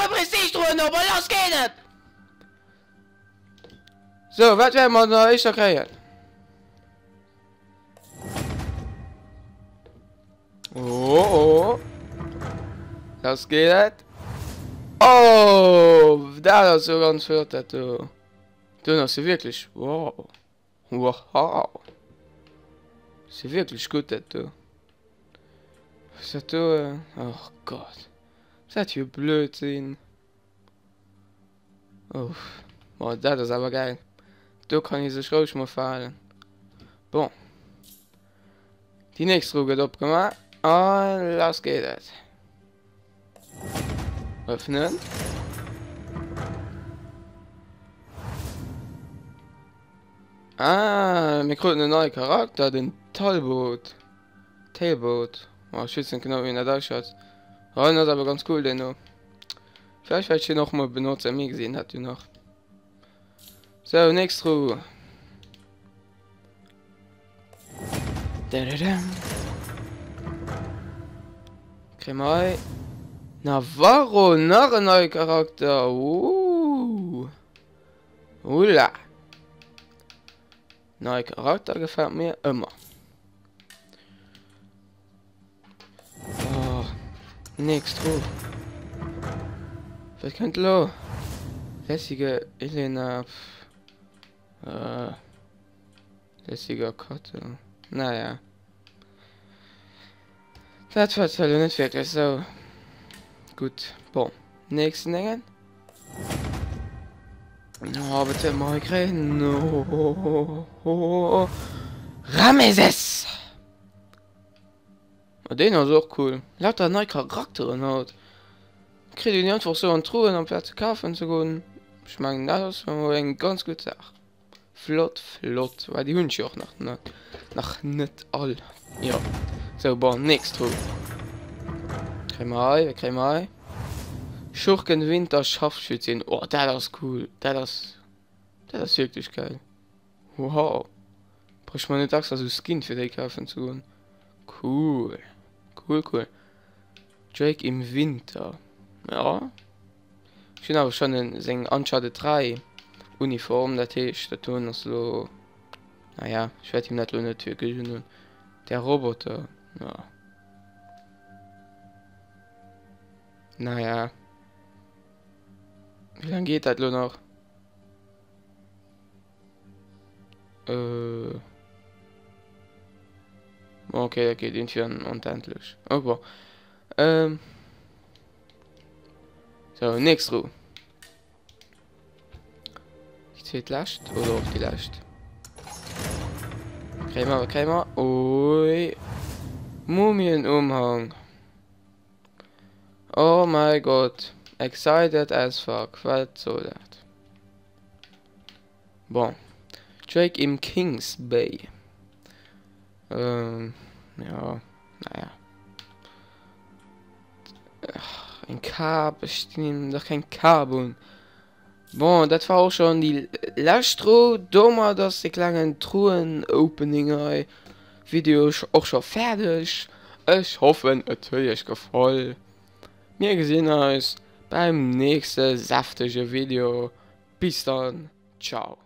puer Prestigetruhen op a lass geet et! Sou, wat wäerte mer an der éischter kréien? Oh, oh. Lass geet et. Oh, dat ass jo ganz flott, dat do. Dun ass jo wierklech, wow. Wow. Ass jo wierklech gutt, dat do. Was dat do? Oh Gott. Dat fir Blödsinn. Uff. Boah, dat ass awer geil. Do kann ee sech roueg mol verhalen. Bon. Déi nächst Truh gëtt opgemaach. A lass geet et. Öffnen. Ah, mir kruten en neie Charakter, den Talbot. Tailboat. Oh, ech weess net genau, wéi een dat ausschwätzt. Oh, den ass awer ganz cool, deen do. Vläicht wäert ech deen och mol benotzen, mir gesinn dat jo nach. Sou, nächst Truh. Kréie mer hei Navarro, nach en neie Charakter. Ooh. Oula. Neie Charakter gefällt mir ëmmer. Oh, nächst Truh. Wat kënnt lo? Lässige Elena. Pff. Äh, lässiger Kato. Naja. Dat war zwar lo net wierklech sou gutt. Bon, nächsten Déngen. Oh, wat wäerte mer hei kréien? Oh, Rameses! Oh, deen ass och cool. Lauter nei Charakteren haut. Kritt een déi einfach sou an d'Truhen amplaz ze kafen ze goen. Ech mengen dat ass jo eng ganz gutt Saach. Flott, flott. Well déi hunn ech jo och nach net, nach net all. Jo. Sou, bon, nächst Truh. Kréie mer hei, wat kréie mer hei? Schurken Winter Scharfschützin. Oh, dat ass cool. Dat ass, dat ass wierklech geil. Wow. Brauch ech mer net extra sou Skin fir déi kafen ze goen. Cool. Cool, cool. Drake im Winter. Ja. Ech hunn awer schon en seng Uncharted 3 Uniform, dat heescht dat doen ass lo, naja, ech wäert him dat lo net wierklech undoen. Der Roboter, ja. Naja. Wéi laang geet dat lo nach? Äh. Okay, dat geet irgendwie an onendlech. Oh, bon. Ähm. So, nächst Ruhe. Die zweetlescht oder och déi lescht. Kréie mer, kréie mer. Ui. Mumienumhang. Oh my God. Excited as fuck. Wat soll dat? Bon. Drake im Kings Bay. Ähm, ja, naja. Ach, eng Kap, ech dinn him dach keng Kap un. Bon, dat war och schon déi lescht Truh. Domat ass de klengen Truhen-Opening hei Video och scho fäerdeg. Ech hoffen, et huet iech gefall. Mir gesinn eis beim nächste säftege Video. Bis dann, ciao.